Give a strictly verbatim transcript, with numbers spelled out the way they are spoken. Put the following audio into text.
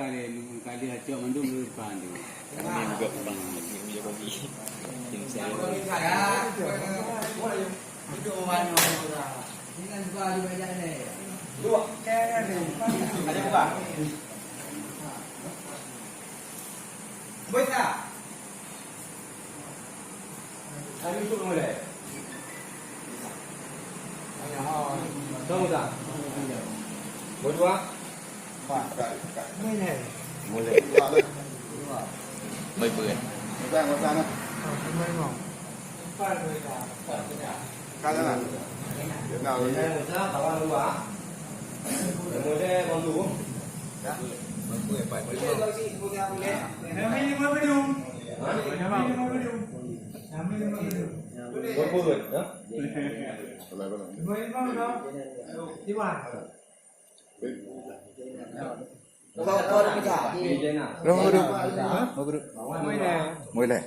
Kali acok mandum di depan tu. Kami juga pulang. Kami juga kopi. Tim saya. Dua. Ada dua. Boleh tak? Kami untuk mulai. Tahu tak? Berdua? Mulai. Mulai. Baik, baik. Bukan, bukan. Bukan, bukan. Kalah lah. Kenal. Mulai, kawan dua. Mulai, kawan dua. Berapa orang kita? Berapa orang? Hah? Berapa orang? Mulai.